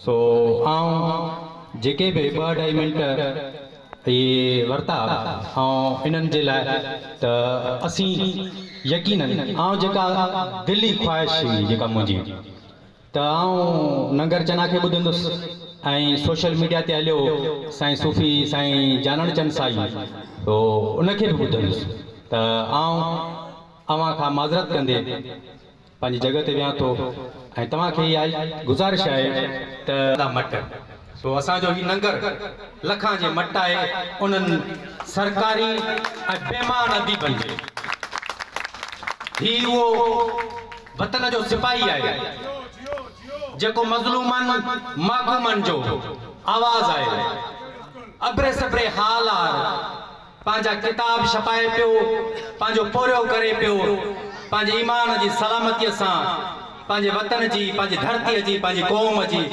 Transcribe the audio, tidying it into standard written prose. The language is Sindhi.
سو آئون جيڪي به ٻه اڍائي منٽ اهي ورتا آئون انهن جي لاء ته اسين يقينن آئون جيڪا دلي خواهش هئي جيڪا منهنجي ته آئون ننگر چنا کي ٻڌندس ۽ سوشل ميڊيا تي هليو سائين صوفي سائين جانڻ چن سائين سو ان کي به ٻڌندس ته آئون اوهان کان معذرت ڪندي پنهنجي جڳهه تي ويهان ٿو ۽ توهان کي اها گذارش آهي ته. مٽ سو اسان جو هي ننگر لکان جي مٽ آهي انهن سرڪاري ۽ بيمان اديبن جي. هي اهو وطن جو سپاهي آهي جيڪو مظلومن محڪومن جو آواز آهي. ابري سبري حال آر پنهنجا ڪتاب ڇپائي پيو، پنهنجو پورهيو ڪري پيو، پنهنجي ايمان جي سلامتيء سان پنهنجي وطن جي، پنهنجي ڌرتيء جي، پنهنجي قوم جي.